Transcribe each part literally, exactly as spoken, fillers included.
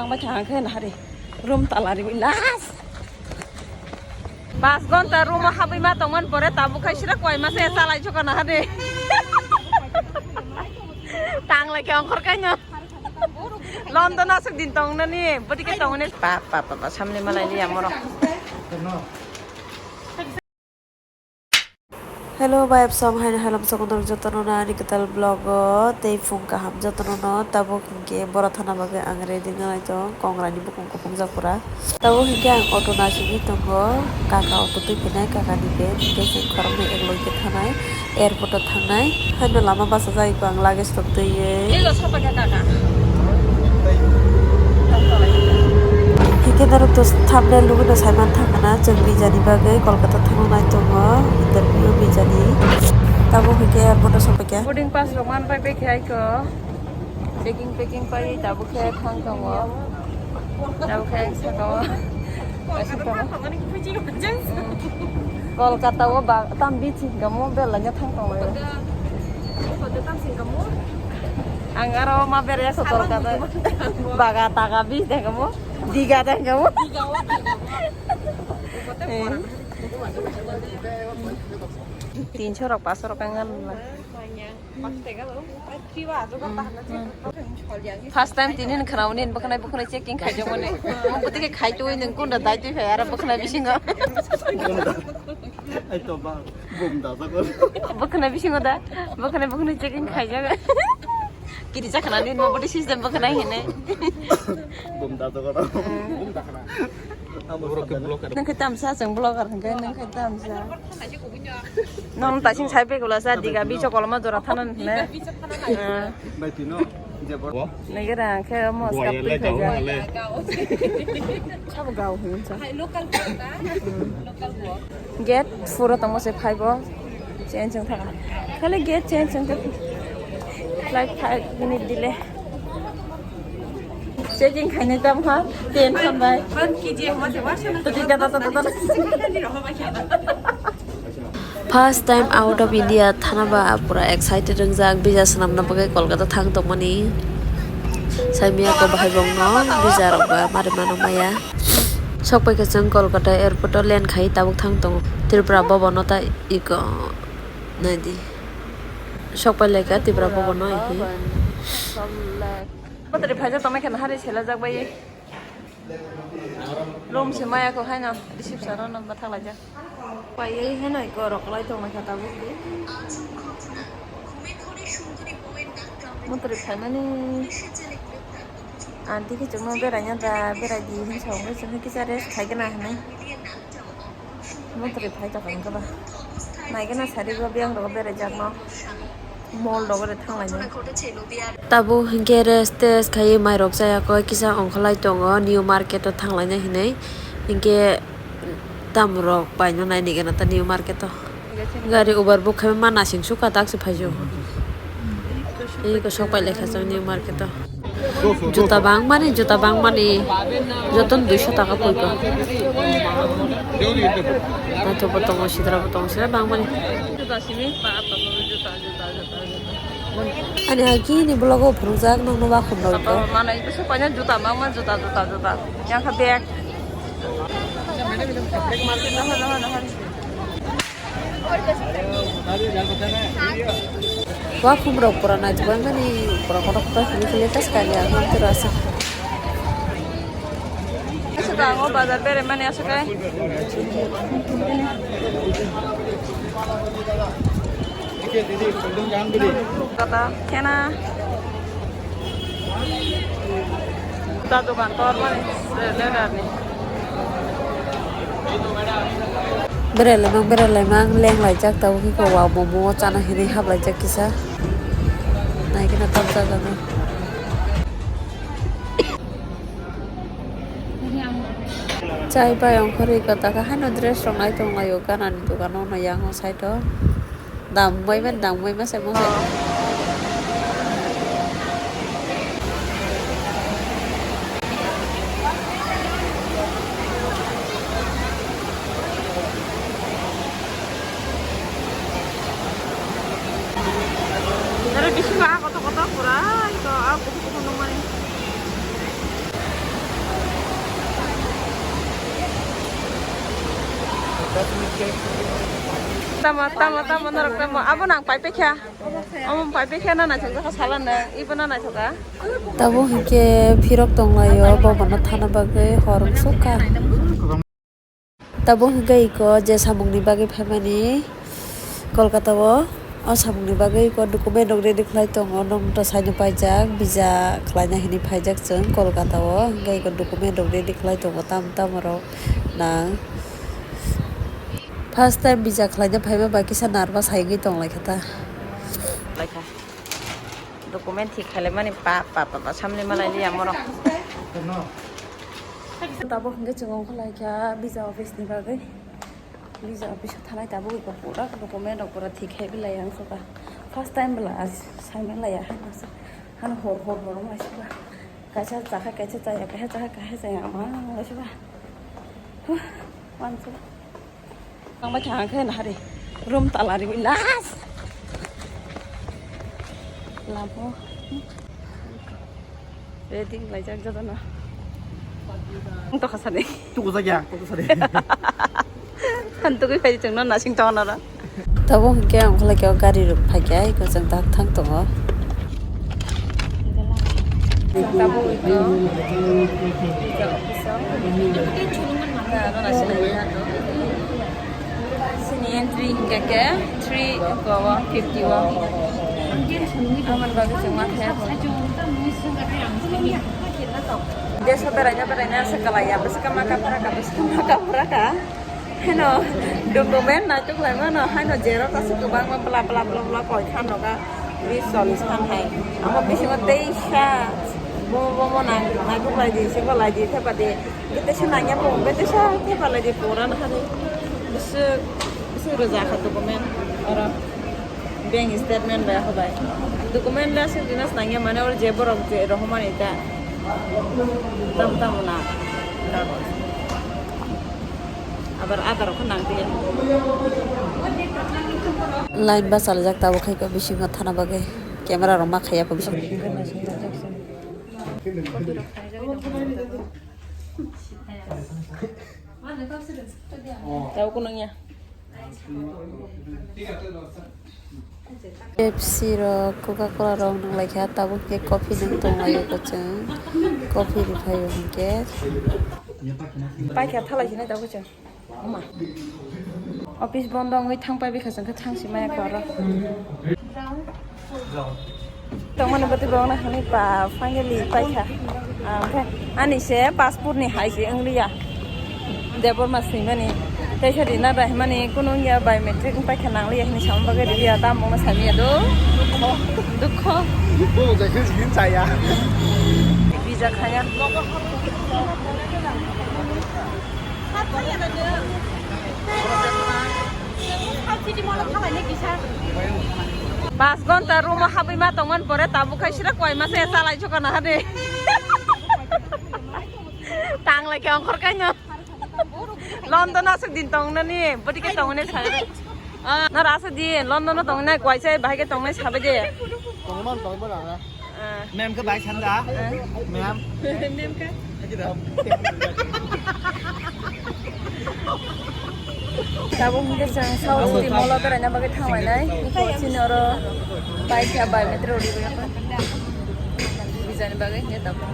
Ang bai thang khe nahari. Room tala riwi last. Pas gonta room o habwi ma tongmani pore tabuk khai sira kwai ma se chalai chuka nahari. Tang lai khe ongkhor kaino. London aswk din tongnani, bwtwi khe tongni. Pa, pa, pa, pa, samni malai liya morok. Hello, bayap som haino halom sokonor jotono na ani kwtal vlog o tei phung kaham jotono no tabuk hinkhe bora thana bagwi ang ready wngwi tong kongrani bukung kuphungjak pura. Tabuk hinkhe ang auto naisingwi tongo, kaka auto twi phainai, kakani bag hinkhe chwng khoroknwi ekloi khe thanai, airport o thangnai. Haino lama bachajak iko ang luggage rok twiwi. Elo sopaikha kaka. Hinkhe norok to thumbnail nugwi no saiman thangkha na, chwng visa ni bagwi Kolkata thangna nai tongo, interview visa ni. Tabuk hinkhe airport o sopaikha. Boarding pass rok manpai bai khe aiko. Packing, packing pai tabuk khe thang tongo. Tabuk khe ang saka o. Kaisa tongo. Kolkata o ba tam bithi hingamo belaino thang tongo. Ang aro ma berya ko Kolkata. Baga taga bi hingamo. Diga hingamo. Tinsho rok, paso rok ang ngan la. First time tini ni khana unin bwkhanai bwkhanai checking khaijak mani. Bwtwi khe khai twi nung kunda dai twi phai aro bwkhanai bisingo. Ai to ba bum da sa ko. Bwkhanai bisingo da bwkhanai bwkhanai checking khaijak. Kiri chakhanani mo bwtwi system bwkhanai hinai. Bum da sa ko. Nung khe tamsa chwng vlogger hwnkhe nung khe tamsa. Nong tasing sai pekula sa diga bicho kolma jora thanan hne. Bai tino je bor. Nege rang khe mo skap twi khaja. Sabo gao hin sa. Local board na? Local board. Gate furo tamo se phaibo. Change wng thaka. Khali gate change wng thaka. Flight five minute delay. Checking khainai tam kha, tension bai. Tati tata tata tata. First time out of India thana ba pura excited wngjak visa swnamna bagwi Kolkata thang tongmani. Saimiyako bahai bongno visa rok ba mari mano maya. Sokpai khe chwng Kolkata airport o land khai tabuk thang tongo. Tripura bobono ta iko naidi. Sokpai lai kha Tripura bobono ihi. Battery phaijak tongmai khe nahari selajak bai. Room se maya ko haino reception no nang bathak laijak. Paiwi haino iko rok lai tongmai kha tabuk. Battery phaimani aunty khe chwngno beraina da berai di hinwi sa wngwi chwngno kisa rest khai gana hinwi. Motri phai tongkha ba. Naigana sari go biyang rogo beraijakno. Mall rogo de thanglaina. Tabuk hinkhe rest test khai mairok chaya koi kisa ongkholai tongo new market o thanglaina hinwi. Hinkhe tamrok paino naini gana ta new market o. Gari Uber book khai ma nasing sukha tak se phaijo. Ei ko sok pai lekha chang new market o. Juta bangmani, juta bangmani. Joton duiso taka pui ko. Naithok bo tongo, sidra bo tongo, sidra bangmani. Juta simi pa pa juta, juta, juta, juta. Ani agini vlog o phunukjak nokno ba khum rok. Manai bisu paina juta bangma, juta, juta, juta. Yang kha bag. Wa khum rok pura naithok mani pura kotor kotor hini khe latest kanya ang turu asa. Asa ta ang o bazar bere mani asa kai. Kata khena. Juta dogan tor mani leather ni. Berelaimang berelaimang lenglaijak tabuk khe wow momo chana hinwi haplaijak kisa. Naikhe na tamjak ano. Chai bai ongkhorwi kota khe haino dress rok nai tonglaio ganani dogano hwnwi yang o side o. Dam bai mani, dam bai masa masa. Dari bisingo ah kotor kotor pura ito ah kuphur kuphur nungmani. Tamo, tamo, tamo, norok tamo. Abo nang pai pekha. Omo pai pekha na naithok jaka sala nang. Ibo na naithok a. Tabo hinkhe phirok tonglaio, bobono thana bagwi hor wngsukha. Tabo hinkhe iko je samungni bagwi phaimani Kolkata o, o samungni bagwi iko document rok ready khlai tongo, nwng to saino paijak, visa khlaina hinwi phaijak chwng Kolkata o, hinkhe iko document rok ready khlai tongo, tam tam rok nang. First time visa khlaina phaima bai kisa nervous hai wngwi tonglaikha ta. Document thik khaile mani pa, pa, pa, pa, samni malai liya morok. Tabuk hingke chwng ongkha lai kha visa office ni bagwi. Visa office o thanai tabuk iko pura document rok pura thik khai bilai ang suka. First time bela saimai laya hano hor hor hor wng lai suka. Kaisa chakha kaisa chaya kaisa chakha kaisa chaya ama lai suka. Huh, wan suka. Ang bai thang khe nahari room tala riwi last. Labo. Ready laijak jotono. Ang to khasani. Tuku jakya, tuku sari. Kan tuku phai chwngno nasing to honora. Tabo hwnkhe ang kholai khe o gari rok phaikha, iko chwng dak thang tongo. Chwng tabuk iko office o. Sini entry hingke ke three ko fifty o. Aman bagwi chwng ma khe. Deso beraina beraina se kalai ya, bwswk ma kaphra ka, bwswk ma kaphra ka. Heno, document naitok lai mano, haino xerox aswk kwbangma bla bla bla bla koi kha noga, bis chollish khan hai. Amo bisingo teisa, bomo bomo nang, naitok lai di, sebo lai di, thepa di, betesa nangya bo, betesa thepa lai di, pura na hari. Bwswk, bwswk rwja kha document, oro bank statement bai hobai. Document le aswk rwna nangya mane oro je borok je rohormani ta. Tam tam na. Abar adar kho nang te. Line bachalaijak tabuk khai ko bisingo thana bagwi. Camera rok ma khaiya ko bisingo. Tabuk nung ya. Pepsi rok, Coca Cola rok nung lai kha, tabuk khe coffee nung tong lai o chwng. Coffee rw phai o hwnkhe. Paikha thalai sinai tabuk chwng. Office bondo wngwi thang pai bikha chwng khe thang si maya khe oro. Tongmani bwtwi bo wngna hwnwi pa finally paikha. Onkhe ani se passport ni hai se wngliya. Debbarma swimani. Tei se rina bai hwnmani kunu wngya biometric wng paikha nangliya hwnwi sama bagwi rwya tamo wngna samiya do. Dukho. Dukho. Bo jai khe jigin chaya. Visa khaya. Pas ghonta room o habwi ma tongmani pore tabuk khai sira koi ma se chalai chukana hade. Tang lai khe ongkhor kaino. London aswk din tongnani, bwtwi khe tongnai sai. Ah, nara aswk din London o tongnai, koi sai bahai khe tongnai sabai de. Tongman tongman ara. Ah. Mem khe bai sanda. Ah. Mem. Mem khe. Tabuk hwnkhe chwng South City Mall o beraina bagwi thanglainai. Chini oro bai khe bai metro ri bai khe. Visa ni bagwi hwnkhe tabuk.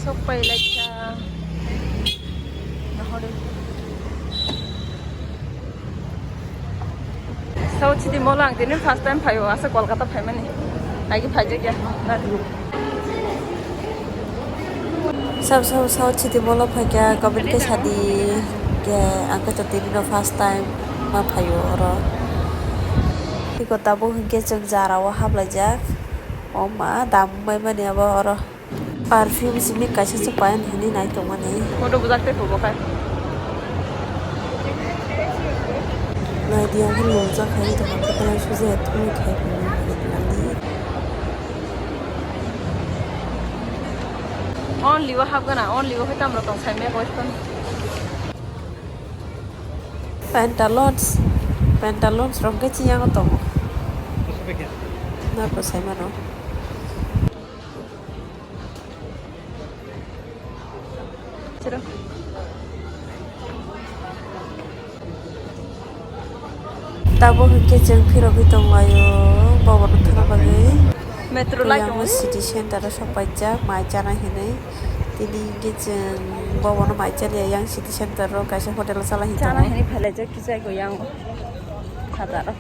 Sok pai lai kha. Nahore. South City Mall ang tini first time phaio, asa Kolkata phaimani. Agi phaijakya. Sab sab South City Mall o phaikha, comment khe sadi. Khe ang khe tini no first time ma phaio oro. Tiko tabuk hinkhe chwng jara o haplaijak. O ma dam bai mani abo oro. Perfume simi kaisa se payan hini nai tongmani. Photo bujak tei phobo khai. Nai di ang lom jak hai tongma khe phalang sujai thumi khai phumi hini nai di. Only o hapgana, only o hai tamrok tong sai me question. Pantaloons, pantaloons rok khe chiyango tongo. Narwkhe sai mano. Tabuk hwnkhe chwng phirogwi tonglaio, boborok thangna bagwi. Metro lai tongo. City center o sok paijak mai chana hinwi. Tini hwnkhe chwng bobono mai chaliya yang city center o kaisa hotel o chala hinwi tongo. Chana hinwi phailaijak kisa eko yang hazaro.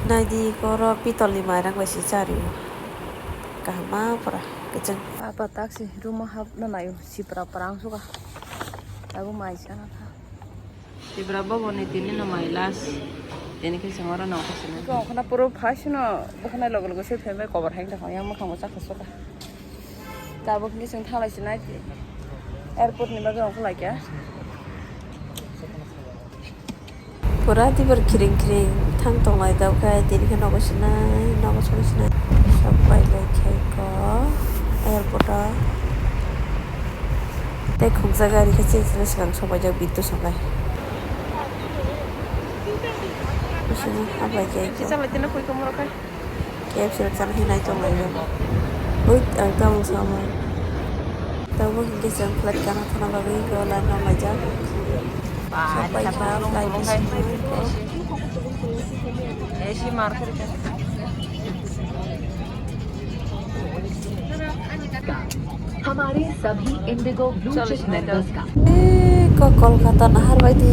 Naidi oro pitolni mairang bai se chario. Kaham ma pura kwchwng. Apa taksi room o hapna naio, sipra parang suka. Abo mai chana kha. Sipra bobo ni tini no mai last. Tini khe chwng oro nongkha sini. Ko khana puro first no bwkhwnai logo logo se phaimai kobar hai da yang mwkhang bo chakha suka. Tabuk ni chwng thalai sinai airport ni bagwi ongkha lai kha. Pura tibor khiring khiring thang tonglai dok khe tini khe nogo sinai nogo song sinai sok pai lai khe ko airport o tei khungsa gari khe chini chini swkang sok paijak bidu swkang. Bising hablai khe ko. Kisa lai tini khui ko moro khe. K F C rok chana hinwi tonglaio. Ui, ang tamung sama. Tabuk hwnkhe chwng flight gana thangna bagwi go line rok laijak. Sok pai kha flight bisingo. हमारे सभी Indigo blue chip members का Ko Kolkata nahar bai di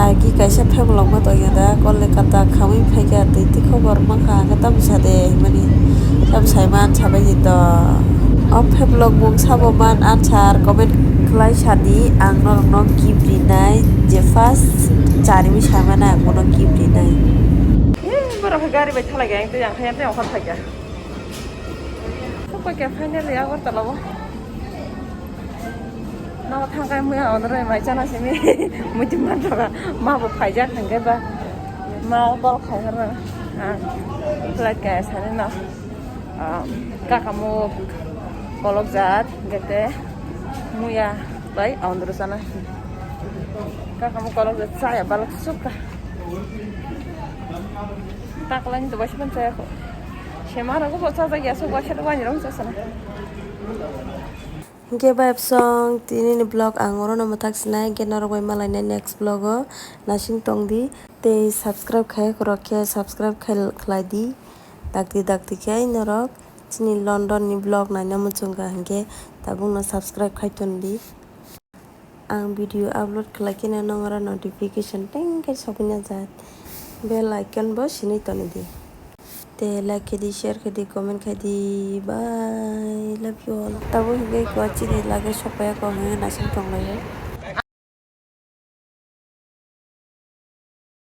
agi kaisa pheblok ma tongya da Kolkata khamwi phaikha twi twi khobor mankha ang tam sa de himani tam saiman sabai di to o pheblok mung sabo man answer comment khlai sadi ang norok no gift rinai je first chariwi saimana ang bono gift rinai. Borok gari bai thalai ang tei ang khe tei okhor phaikha. Sokpai khe finally Agartala o. Nogo thangkhe muya onore mai chana simi muitu manthokha. Ma bo phaijak hwnkhe ba ma bol khai horo. Ah, flight kaya sani no. Ah, kakamuk kolokjak hwnkhe tei muya bai onore chana. Kakamuk kolokjak chaya balok sukha. Taklaini to baisa chaya kho. Sema rogo bo chajak ya sok waisa waini rong chasana. Hingke bai absong tini ni vlog ang oro no mwthak sinai hingke norok bai malainai next vlog o nasing tong di tei subscribe khai khorok khe subscribe khai khlai di dakti dakti khe norok chini London ni vlog naina muchungkha hingke tabuk no subscribe khai ton di. Ang video upload khlai khe no nongora notification teng khe sogwi na jak. Bell icon bo sinui toni di. Te like khe di, share khe di, comment khe di. Bye, love you all. Tabuk hingke kua chini lage sopaya kok hingke naising tonglaio.